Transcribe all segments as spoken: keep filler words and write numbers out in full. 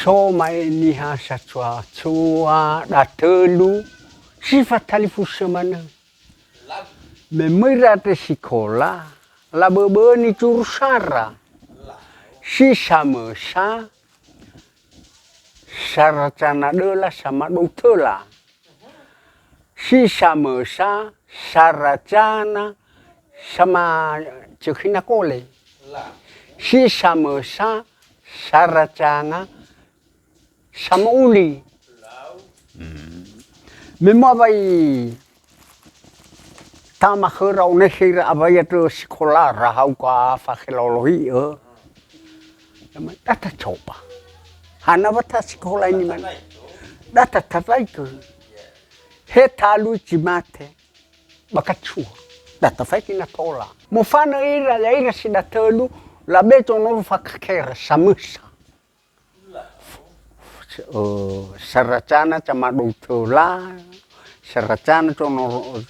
Toma'e niha satua-tua datölu si fatalifusö manö. Me möi ira te sikola, laböböni zuru sara. Si samösa, saracana döla samadou töla. Si samösa, saracana samazökhi nakole. Si samösa, saracana samo'uli. Me moa wai tama khöra, onekhe ira awai atö sikola, rahau ka fakhe lolohi'ö. Data coba. Hana wa ta sikola ini man. Data tataikö. He talui zi mate. Ba kacua. Data faiki na tola. Mofanö ira, ya'ira si datölu, labe zonoro fakakera samösa. Ö, saracana samadou töla, saracana zonoro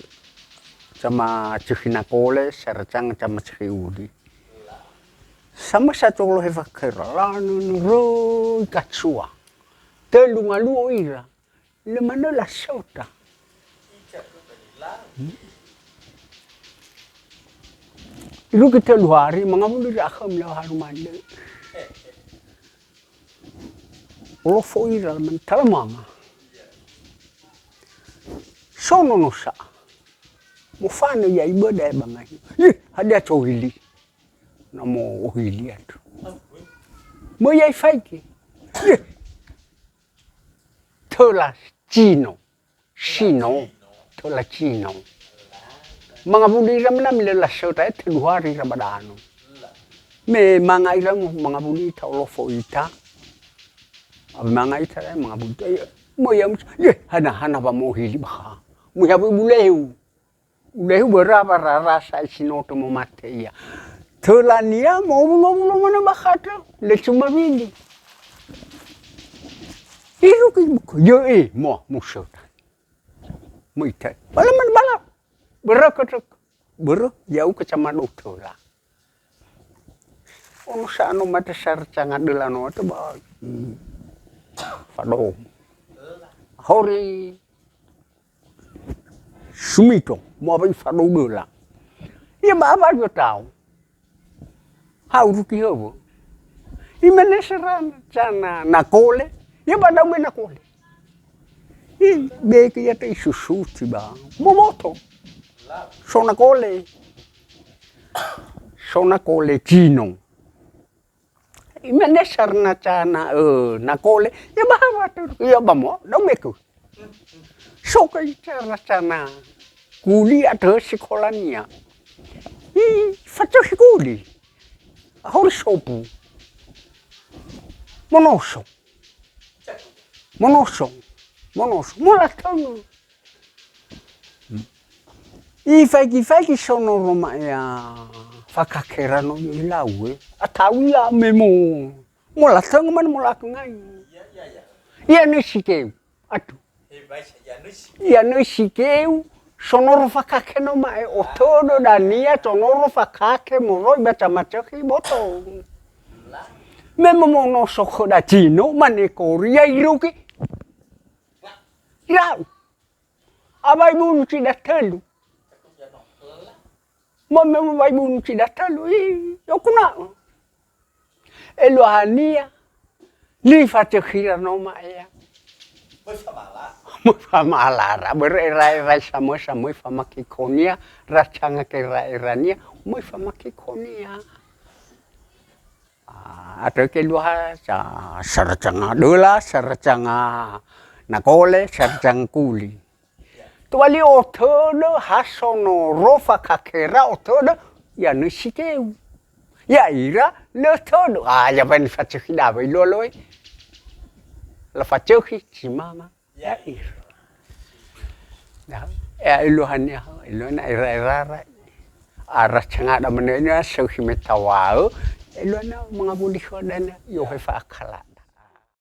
samazökhi nakole, saracana samazökhi uli. Samösa zolohe fakera, lanö nöröi kacua. Tölu ngaluo ira. Lö manö lasöta. Irugi tölu hari, mangawuli ira akhöu lö harumani. Olofo ira, man, tala mama. So nono sa. Mofanö ia iböda ya bangai. Ih, hadia cohili. Na mo ohili atö. Möi ia ifaigi. Ih. Töla zino. Sino, töla zino. Mangawuli ira menami lö lasöta, eh, tölu hari ira ba danö. Me manga ira mo-, mangawuli ita, olofo ita. Abi manga ita, eh, mangawuli ita. Ye, mo ya mus-, ye, hana, hana wa mo'ohili ba ha. Muhia bu-, bulehu. Ulehu böra wa rara sa'ae si no töma mate ia. Tölania mowulo-wulo manö ba khatö, lö sumawili. Irugi buku, yö'e, moa, musöta. Möi ita. Bala man bala. Börö kötök. Börö, ya'ugö samadou töla. Ono sa no mate saracanga döla no atö ba, hmm, fadou. Hori sumito, moa wa ifadou döla. Ia ba awa dua tau. Ha uruki höwö. Imane sarana, cana nakole. Ia ba dau me nakole. I beke ia ta isusuti ba. Momoto. So nakole. So nakole zino. Imane sarana cana, ö, nakole. Ia ba hawa tu. Ia ba moa, dau mekö. So ka icara cana kuli atö sikolania. I fatöhi kuli. Ahori sopu. Monoso. Monoso. Monoso. Mola töngö. Ifaigi-faigi sonoro ma'ea fakakera no ilau, eh. Atau ia me mo. Mola töngö man mola ngai. Ia nöi sikeu. Atu. Ia nöi sikeu, sonoro fakake no ma'e otödö dania, sonoro fakake moroi ba samazökhi boto. Me momonoso khöda zino, mane kori, ia irugi. Irau. Awai bunu si datölu. Mo me mo wai bunu si datölu, i, yokuna'ö. Eluahania, li fatökhira no ma'ea. Möi famala. Möi famalara, börö era-era samösa möi famakikonia, racanga kera'erania, möi famakikonia. Ah, atö keluaha sa-, saracanga döla, saracanga nakole, saracanga kuli. Tobali otödö ha sonoro fakakera otödö, ia nöi sikeu. Ya'ira lö tödö. Ah, ya bani fatökhida wai loa-loa. La fatökhi si mama. Ya'ira. Ya, ya eluahania, eluahania era-erara. Ara cangada menö ini sökhi me tawaö. Eluahania mangawuli khodana, yohe fa'akala.